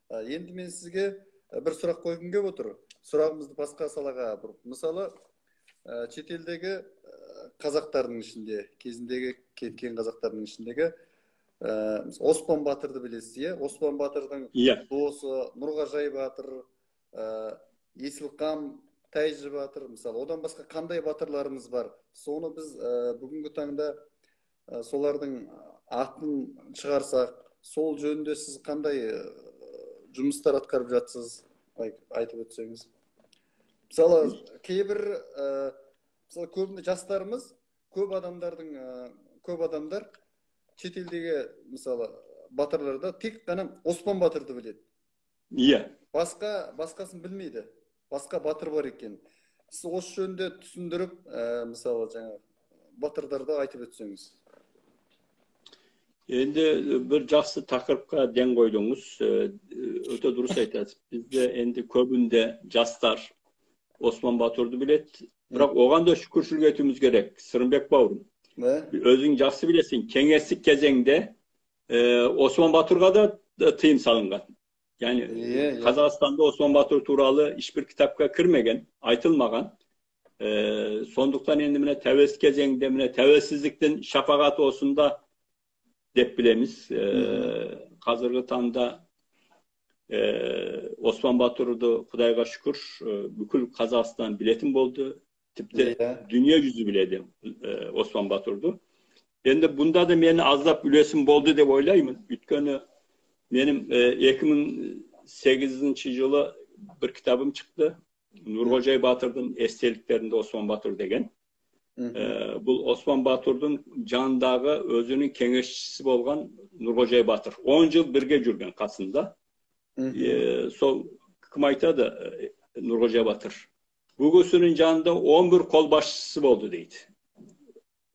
Енді мен сізге бір сұрақ қойғым келіп отыр. Сұрағымызды басқа салаға бұрып. Мысалы, шетелдегі қазақтардың ішінде, кезіндегі кеткен қазақтардың ішіндегі Оспан батырды білесіз, иә? Оспан батырдың досы Нұрғажай батыр, Есілқам Тәйжі батыр, мысалы, одан басқа қандай батырларымыз бар? Соны біз бүгінгі таңда солардың атын шығарсақ, сол жөнінде сіз қандай жұмыстар атқарып жатсыз, айтып өтсеңіз. Мысалы, кейбір, мысалы, көбіне жастарымыз, көп адамдардың, көп адамдар шетелдегі, мысалы, батырларда тек қана Оспан батырды біледі. Иә. Басқасын білмейді. Басқа батыр бар екен. Сіз осы жөнінде түсіндіріп, мысалы, жаңа батырдарды айтып өтсеңіз. Енді бір жақсы тақырыпқа ден қойдыңыз. Өте дұрыс айтасыз. Бізде енді көбінде жастар Осман батырды біледі. Бірақ оған да шүкіршілік етуіміз керек, Сырымбек бауырым. Өзің жақсы білесің, кеңестік кезеңде Осман батырға да тыйым салынған. Яғни Қазақстанда Осман батыр туралы ешбір кітапқа кірмеген, айтылмаған. Сондықтан енді міне тәуелсіз кезеңде, міне тәуелсіздіктің шапағаты осында деп білеміз. Қазіргі таңда Осман батырды Құдайға шүкір, бүкіл Қазақстан білетін болды. Тіпті дүние жүзі біледі Осман батырды. Енді бұнда да мені аздап үлесім болды деп ойлаймын. Өйткені менің 2008 жылы бір кітабым шықты. Нұрғожай батырдың естеліктерінде Осман батыр деген. Бұл Осман батырдың жанындағы өзінің кеңесшісі болған Нұрғожай батыр. 10 жыл бірге жүрген қасында. Сол кім айтады, Нұрғожай батыр? Bu кісінің жанында 11 қолбасшысы болды дейді.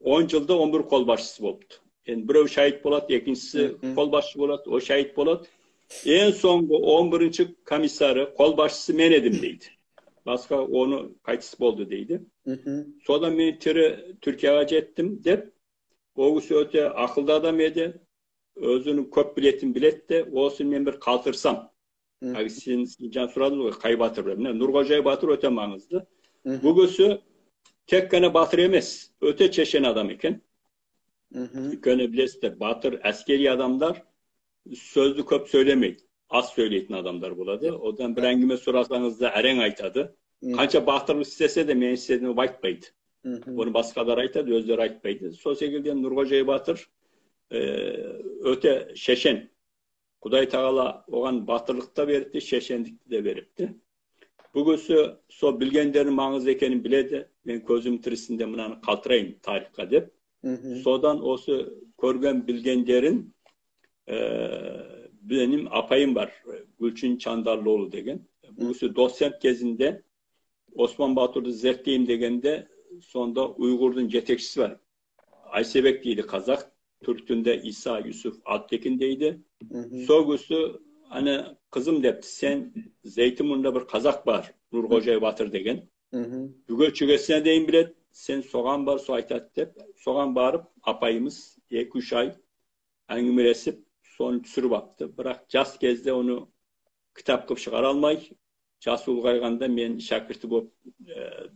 10 жылда 11 қолбасшысы болыпты. Енді біреу шайит болады, екіншісі қолбасшы болады, о шайит болады. Ең соңғы 11-ші комиссары, қолбасшысы мен едім дейді. Басқа оны қайтыс болды дейді. Содан мен тірі Түркияға жеттім деп, ол кісі өте ақылды адам еді. Өзінің көп білетін біледі де, осыны мен бір қалтырсам. Әлгі сен жаңа сұрадыңыз ғой, қай батыр деп. Міне, Нұрғожай батыр өте маңызды. Бұл кісі тек қана батыр емес, өте шешен адам екен. Өйткені білесіздер, батыр әскери адамдар сөзді көп сөйлемейді, аз сөйлейтін адамдар болады. Одан бір әңгіме сұрасаңыз да әрең айтады. Қанша батырлық істесе де мен істедім деп айтпайды. Оны басқалар айтады, өздері айтпайды. Сол секілді Нұрғожай батыр өте шешен. Құдай тағала оған батырлық та беріпті, шешендікті де беріпті. Бұл кісі сол білгендерінің маңызды екенін біледі. Мен көзім тірісінде мынаны қалтырайын тарихқа деп. Содан осы көрген білгендерін, benim apayım var, Gülçin Çandarlıoğlu деген. Bu kişi dosyant кезінде Osman Batur'du zertleyeyim degende sonda Uygur'un jetekçisi var. Aysebek deydi Kazak, Türk İsa Yusuf Alptekin deydi. Сол кісі, ана қызым депті, сен Zeytinburnu'nda bir Kazak var, Nurgojay Batır деген. Бүгіл чүгесіне дейін біледі, сен соған бар, со айтады деп. Соған барып, апайымыз 2-3 ай әңгімелесіп, соны түсіріп апты. Бірақ жас кезде оны кітап қылып шығара алмай, жасы ұлғайғанда мен шәкірті болып,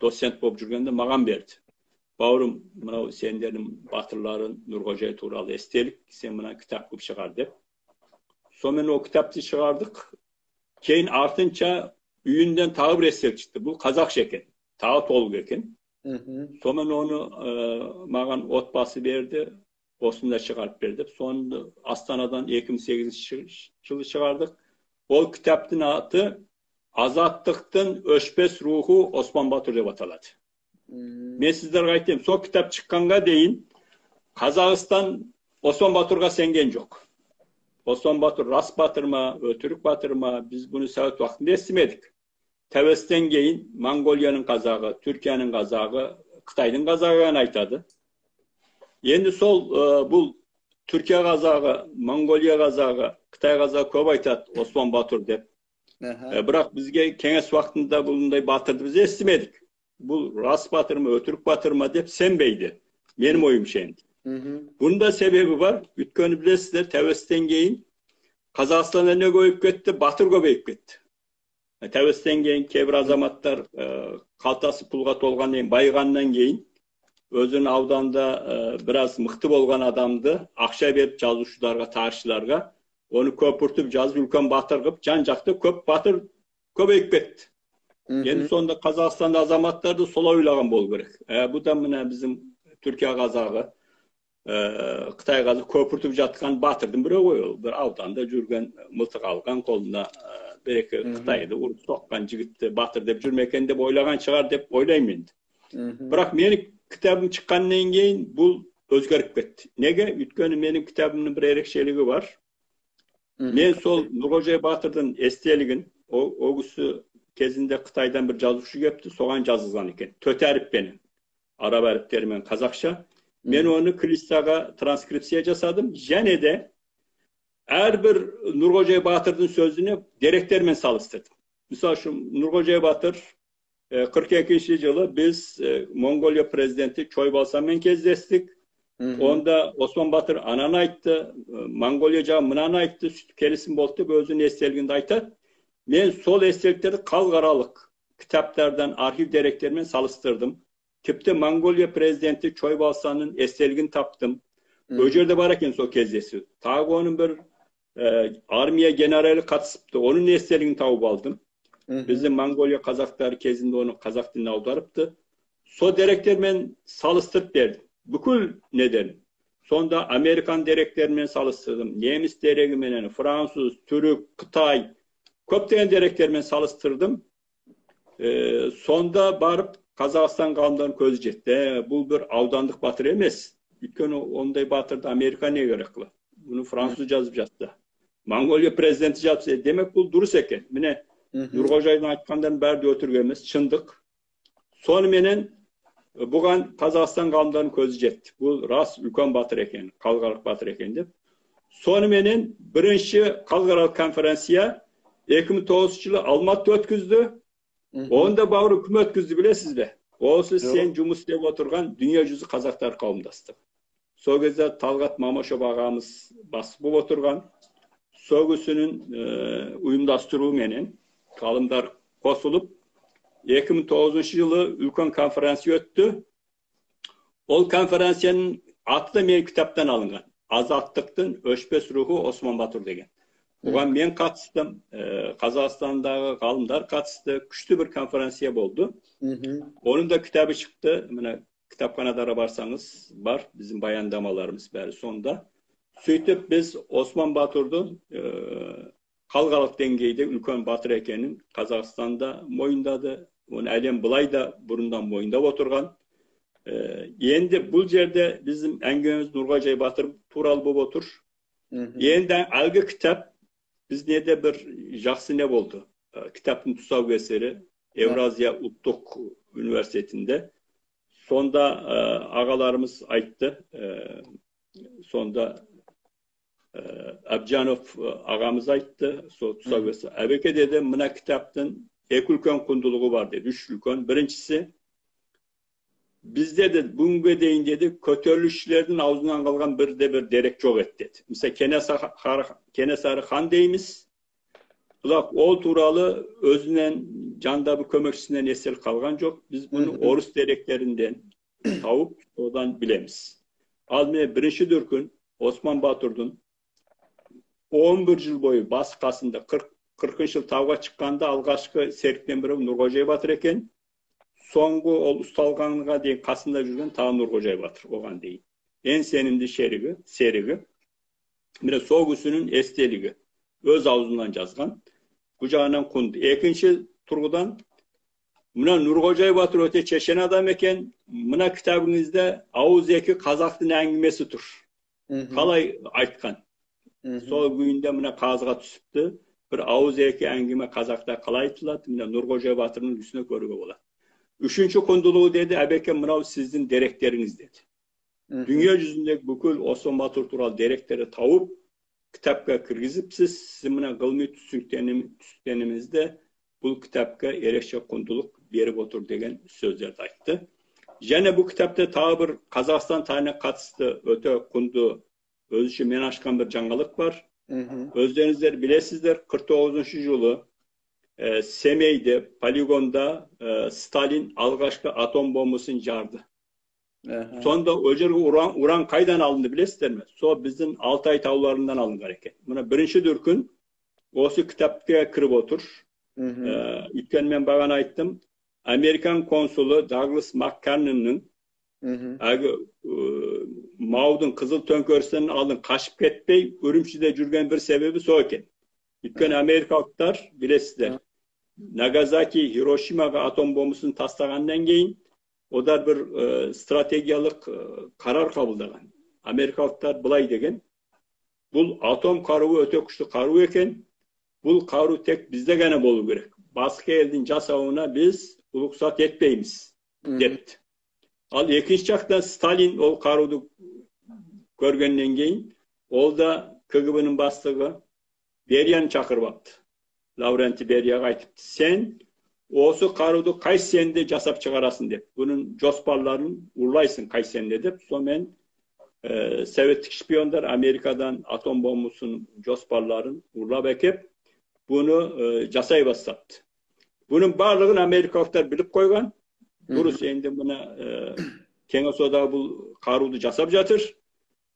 доцент болып жүргенде маған берді. Бауырым, мынау сендердің батырларың Нұрғожай туралы естелік, сен мына кітап қылып шығар деп. Сонымен ол кітапты шығардық. Кейін артынша үйінден тағы бір естелік шықты. Бұл қазақша екен, тағы толық екен. Сонымен оны маған отбасы берді, осында шығарып берді. Соны Астанадан 2008 жылы шығардық. Ол кітаптың аты Азаттықтың өшпес руху Осман Батыр деп аталады. Мен сіздерге айтайын, сол кітап шыққанға дейін Қазақстан Осман Батырға сенген жоқ. Осман Батыр рас батыр ма, өтірік батыр ма, біз бұны совет уақытында естімедік. Тәуелсіздіктен кейін Монголияның қазағы, Түркияның қазағы, Қытайдың қазағы ғана айтады. Енді сол бұл Түркия қазағы, Монголия қазағы, Қытай қазағы көп айтады Осман Батыр деп. Бірақ бізге кеңес уақытында бұндай батырды біз естімедік. Бұл рас батыр ма, өтірік батыр ма деп сенбейді. Менің ойымша енді. Бұның да себебі бар. Өйткені білесіздер, тәуелсіздіктен кейін Қазақстанда не көбейіп кетті? Батыр көбейіп кетті. Тәуелсіздіктен кейін кейбір азаматтар қалтасы пұлға толғаннан кейін, байығаннан кейін өзінің ауданда біраз мықты болған адамды ақша беріп жазушыларға, тарихшыларға оны көпіртіп жазып, үлкен батыр қылып, жан-жақты көп батыр көбейіп кетті. Енді сонда Қазақстанда азаматтарды солай ойлаған болу керек. Бұл да мына біздің Түркия қазағы, Қытай қазы көпіртіп жатқан батырдың біреуі ғой ол. Бір ауданда жүрген, мылтық алған, қолына бір екі Қытайды ұрып соққан жігітті батыр деп жүр ме екен деп ойлаған шығар деп ойлаймын енді. Бірақ менің кітабым шыққаннан кейін бұл өзгеріп кетті. Неге? Өйткені менің кітабымның бір ерекшелігі бар. Мен сол Нұрғожа батырдың естелігін, о кісі кезінде Қытайдан бір жазушы келіпті, соған жазылған екен. Төрт әріппенен, араб әріптерімен қазақша. Мен оны кириллицаға транскрипция жасадым. Және де әрбір Нұрғожа батырдың сөзіне деректермен салыстырдым. Мысалы үшін, Нұрғожа батыр 42 жылы біз Моңғолия президенті Чойбалсанмен кездестік. Онда Осман батыр ананы айтты, Моңғолия жағы мынаны айтты, сөйтіп келісім болды деп өзінің естелігінде айтады. Мен сол естеліктерді халықаралық кітаптардан, архив деректермен салыстырдым. Тіпті Моңғолия президенті Чойбалсанның естелігін таптым. Ол жерде бар екен сол кездесу. Тағы оның бір армия генералі қатысыпты, оның естелігін тауып алдым. Біздің Моңғолия қазақтары кезінде оны қазақ тіліне аударыпты. Сол деректермен салыстырып бердім. Бүкіл неден. Сонда американ деректерімен салыстырдым, неміс дерегіменен, француз, түрік, қытай, көптеген деректермен салыстырдым. Сонда барып Қазақстан ғалымдарының көзі жетті. Бұл бір аудандық батыр емес. Өйткені ондай батырды Америка не керек қылады? Бұны француз жазып жатты. Моңғолия президенті жазып, демек бұл дұрыс екен. Міне, Нұрғожаевтың айтқандарының бәрі де өтірік емес, шындық. Соныменен бұған Қазақстан ғалымдарының көзі жетті. Бұл рас үлкен батыр екен, халықаралық батыр екен деп. Соныменен бірінші халықаралық конференция 2009 жылы Алматыда өткізді. Онда бауыры кім өткізді білесіз бе? Осы сен жұмыс істеп отырған Дүниежүзі қазақтар қауымдастығы. Сол кезде Талғат Мамашев ағамыз бас болып отырған. Сол кісінің ұйымдастыруыменен ғалымдар қосылып 2009 жылы үлкен конференция өтті. Ол конференцияның аты да менің кітаптан алынған. Азаттықтың өшпес рухы Осман Батыр деген. Оған мен қатыстым, Қазақстандағы ғалымдар қатысты, күшті бір конференция болды. Оның да кітабы шықты. Міне, кітапханадарға барсаңыз бар, біздің баяндамаларымыз бәрі сонда. Сөйтіп біз Осман Батырды халықаралық деңгейде үлкен батыр екенін Қазақстанда мойындады. Оны әлем былай да бұрындан мойындап отырған. Енді бұл жерде біздің әңгімеміз Нұрғожа батыр туралы болып отыр. Енді әлгі кітап біз неде бір жақсы не болды? Кітаптың тұсаукесері Евразия ұлттық университетінде. Сонда ағаларымыз айтты, сонда Әбжанов ағамыз айтты, сол тұсаукесер. Әбеке деді, мына кітаптың екі үлкен құндылығы бар деді, үш үлкен. Біріншісі, бізде де бүгінге дейін деді, көтерілісшілердің аузынан қалған бірде бір дерек жоқ еді деді. Мысалы, Кенесары хан дейміз, бірақ ол туралы өзінен жанда бір көмекшісінен естелік қалған жоқ. Біз бұны орыс деректерінен тауып, одан білеміз. Ал міне бірінші дүркін Осман Батырдың 11 жыл бойы бас қасында 40 жыл тауға шыққанда алғашқы серіктен бірі Нұрғожа батыр екен. Соңғы ол ұсталғанға дейін қасында жүрген тағы Нұрғожа батыр оған дейін. Ең сенімді серігі. Міне сол кісінің естелігі. Өз аузынан жазған. Бұл жағынан құнды. Екінші тұрғыдан мына Нұрғожа батыр өте шешен адам екен. Мына кітабыңызда ауыз екі қазақтың әңгімесі тұр. Қалай айтқан? Сол күйінде мына қағазға түсіпті. Бір ауыз екі әңгіме қазақта қалай айтылады? Мына Нұрғожа батырдың үлгісіне көруге болады. Үшінші құндылығы деді, Әбеке, мынау сіздің деректеріңіз деді. Дүние жүзіндегі бүкіл Осман батыр туралы деректерді тауып, кітапқа кіргізіпсіз, сіз мына ғылыми түсініктенімізді бұл кітапқа ерекше құндылық беріп отыр деген сөздерді айтты. Және бұл кітапта тағы бір Қазақстан тарихына қатысты өте құнды, өзінше мен ашқан бір жаңалық бар. Өздеріңіздер білесіздер, 49 жылы Семейде, полигонда Сталин алғашқы атом бомбасын жарды. Сонда ол жерге уран қайдан алынды білесіздер ме? Сол біздің Алтай тауларынан алынған екен. Мына бірінші дүркін осы кітапқа кіріп отыр. Өйткені мен бағана айттым, американ консулы Даглас Маккарненнің әлгі Маудың қызыл төңкерісінен алдын қашып кетпей Үрімшіде жүрген бір себебі сол екен. Өйткені америкалықтар білесіздер, Нагазаки, Хирошимаға атом бомбасын тастағаннан кейін олар бір стратегиялық қарар қабылдаған. Америкалықтар былай деген: бұл атом қаруы өте күшті қару екен, бұл қару тек бізде ғана болу керек, басқа елдің жасауына біз рұқсат етпейміз депті. Ал екінші жақтан Сталин ол қаруды көргеннен кейін ол да КГБ-ның бастығы Берияны шақырып алыпты. Лаврентий Берияға айтыпты: сен осы қаруды қай сенде жасап шығарасың деп, бұның жоспарларын ұрлайсың қай сенде деп. Сонымен советтік шпиондар Америкадан атом бомбасының жоспарларын ұрлап әкеп, бұны жасай бастапты. Бұның барлығын америкалықтар біліп қойған. Дұрыс, енді мына Кеңес Одағы бұл қаруды жасап жатыр,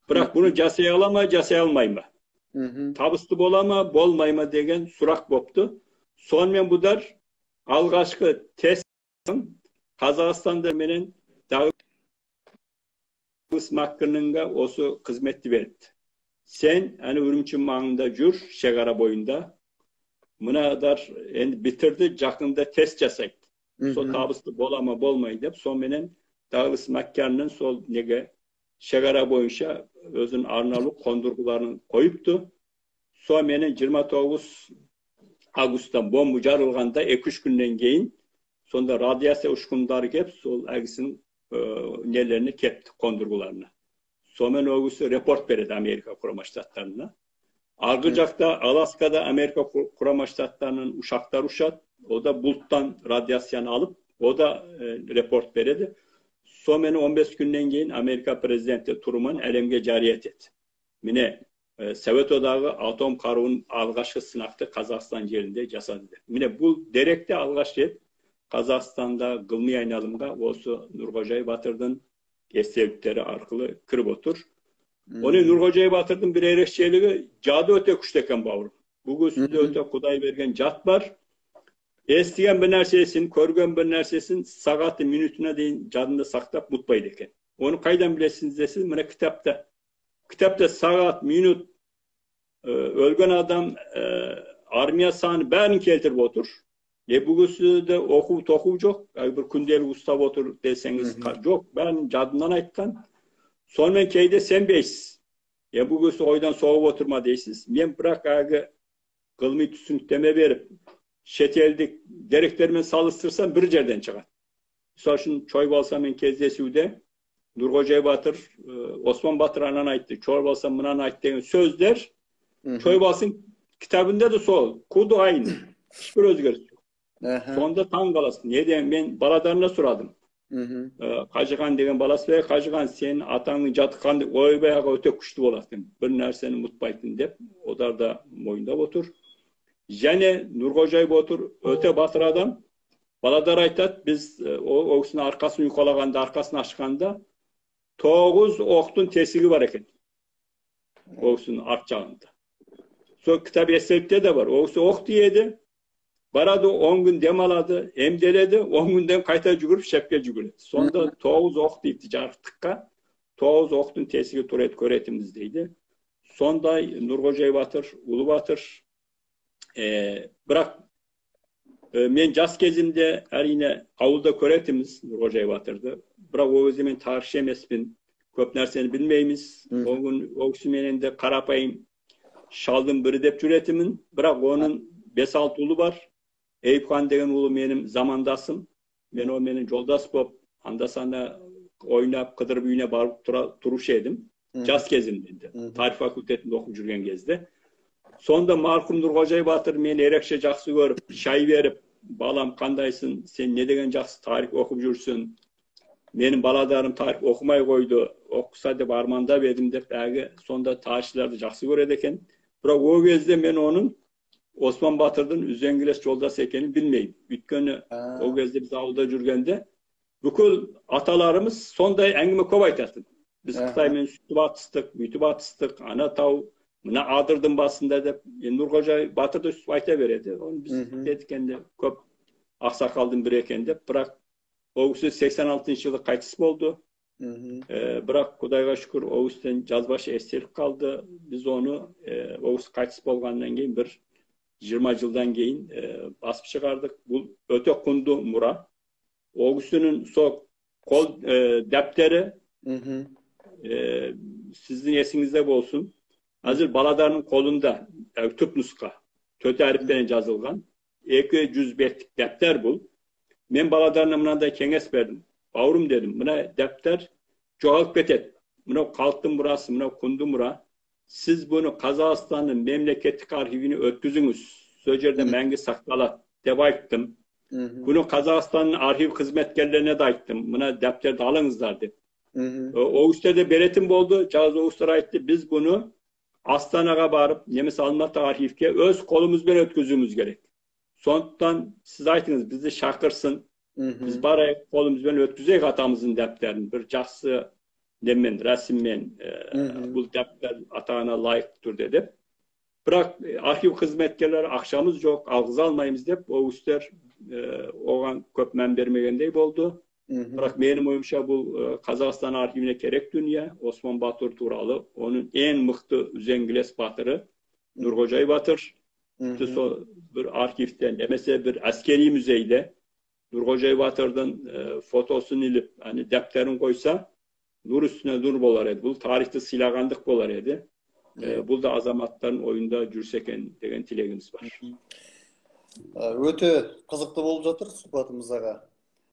бірақ бұны жасай ала ма, жасай алмай ма, табысты бола ма, болмай ма деген сұрақ бопты. Сонымен бұдар алғашқы тест Қазақстанда менен Даглас Маккарненге осы қызметті берді. Сен әне Үрімші маңында жүр, шекара бойында. Мынадар енді бітірді, жақында тест жасайды. Сол табысты бола ма, болмай деп. Сонменен Даглас Маккарнен сол неге шекара бойынша өзінің арнаулы қондырғыларын қойыпты. Сонменен 29 августта бомба жарылғанда 2-3 күннен кейін сонда радиация ұшқындары кеп сол әгісінің нелеріне кепті, қондырғыларына. Сонымен ол кісі репорт береді Америка Құрама Штаттарына. Арғы жақта Аласкада Америка Құрама Штаттарының ұшақтары ұшады. О да бұлттан радиацияны алып, о да репорт береді. Сонымен 15 күннен кейін Америка президенті Труман әлемге жария етеді: міне, Совет Одағы атом қаруын алғашқы сынақты Қазақстан жерінде жасады деп. Міне, бұл деректе алғаш рет Қазақстанда ғылыми айналымға осы Нұрғожай батырдың естеліктері арқылы кіріп отыр. Оны Нұрғожай батырдың бір ерекшелігі, жады өте күшті екен, бауырым. Бұл кісіде өте Құдай берген жад бар. Естіген бір нәрсесін, көрген бір нәрсесін сағаты, минутына дейін жадында сақтап ұмытпайды екен. Оны қайдан білесіңіз десеңіз, міне кітапта. Кітапта сағат, минут, өлген адам, армия саны бәрін келтіріп отыр. Бұл кісіде оқу тоқу жоқ, бір күнделік ұстап отыр десеңіз жоқ, бәрін жадынан айтқан. Сонымен кейде сенбейсіз. Бұл кісі ойдан соғып отыр ма дейсіз. Мен бірақ әлгі ғылыми түсініктеме беріп, шетелдік деректермен салыстырсам бір жерден шығады. Мысалы үшін Чойбалсамен кездесуде Нұрғожай батыр, Осман батыр ананы айтты, Чойбалса мынаны айтты деген сөздер Чойбалсың кітабында да сол, куды айны, ешбір өзгеріс жоқ. Сонда таң қаласың. Не деген, мен баладарына сұрадым. Қажыған деген баласы бар, Қажыған, сенің атаңның жаты қандай? Ойбай, аға, өте күшті болатын, бір нәрсені ұмытпайтын деп, олар да мойындап отыр. Және Нұрғожай батыр өте батыр адам. Баладар айтады, біз ол кісінің арқасын уқалағанда, арқасын ашқанда 9 оқтың тесігі бар екен. Ол кісінің арт жағында. Сол кітап естелікте де бар. Ол кісі оқ тиеді, барады, 10 күн демалады, емделеді, 10 күнден қайта жүгіріп шепке жүгіреді. Сонда 9 оқ дейді жарықтыққа, 9 оқтың тесігі тұр еді, көретінбіз дейді. Сондай Нұрғожай батыр, ұлы батыр. Бірақ мен жас кезімде әрине ауылда көретінбіз Нұрғожай батырды. Бірақ ол кезде мен тарихшы емеспін, көп нәрсені білмейміз. Ол кісі менен де қарапайым шалдың бірі деп жүретінмін. Бірақ оның 5-6 ұлы бар. Eyüp деген ұлы менің замандасым. Мен ол менің жолдас болып, анда-санда ойнап, қыдырып үйіне барып тұрушы едім. Жас кезімде енді. Тарих факультетінде оқып жүрген кезде. Сонда марқұм Нұрғожай батыр мені ерекше жақсы көріп, шай беріп, балам қандайсың, сен не деген жақсы тарих оқып жүрсің, менің баладарым тарих оқымай қойды, оқыса деп армандап едім деп, әлгі сонда тарихшыларды жақсы көреді екен. Бірақ ол кезде мен оның Осман Батырдың үзеңгілес жолдасы екенін білмеймін. Өйткені ол кезде біз ауылда жүргенде бүкіл аталарымыз сондай әңгіме көп айтатын. Біз Қытаймен сөйтіп атыстық, бүйтіп атыстық, ана тау, мына адырдың басында деп. Енді Нұрғожа батыр да сөйтіп айта береді. Оны біз дедік енді көп ақсақалдың бірі екен деп. Бірақ ол кісі 86 жылы қайтыс болды. Бірақ Құдайға шүкір, ол кісіден жазбаша естелік қалды. Біз оны ол кісі қайтыс болғаннан кейін бір 20 жылдан кейін басып шығардық. Бұл өте құнды мұра. Ол кісінің сол қол дәптері сіздің есіңізде болсын. Қазір балаларының қолында түп нұсқа, төрт әріппен жазылған 200 беттік дәптер бұл. Мен балаларына мынандай кеңес бердім. Бауырым дедім, мына дәптер жоғалып кетеді. Мынау халықтың мұрасы, мынау құнды мұра. Сіз бұны Қазақстанның мемлекеттік архивіне өткізіңіз. Сол жерде мәңгі сақталады деп айттым. Бұны Қазақстанның архив қызметкерлеріне де айттым. Мына дәптерді алыңыздар деп. Ол кісілер де беретін болды. Жалғыз ол кісілер айтты, біз бұны Астанаға барып, немесе Алматы архивке өз қолымызбен өткізуіміз керек. Сондықтан сіз айтыңыз, бізді шақырсын. Біз барайық, қолымызбен өткізейік атамыздың дәптерін. Бір жақсы немен, рәсіммен бұл дәптер атағына лайық түрде деп. Бірақ архив қызметкерлері ақшамыз жоқ, алғыза алмаймыз деп, ол кісілер оған көп мән бермегендей болды. Бірақ менің ойымша бұл Қазақстан архивіне керек дүние. Осман Батыр туралы, оның ең мықты үзеңгілес батыры Нұрғожай батыр. Тіпті сол бір архивте немесе бір әскери музейде Нұрғожай батырдың фотосын іліп, аны дәптерін қойса, нұр үстіне нұр болар еді. Бұл тарихты сыйлағандық болар еді. Бұл да азаматтардың ойында жүрсе екен деген тілегіміз бар. Өте қызықты болып жатыр сұхбатымыз, аға.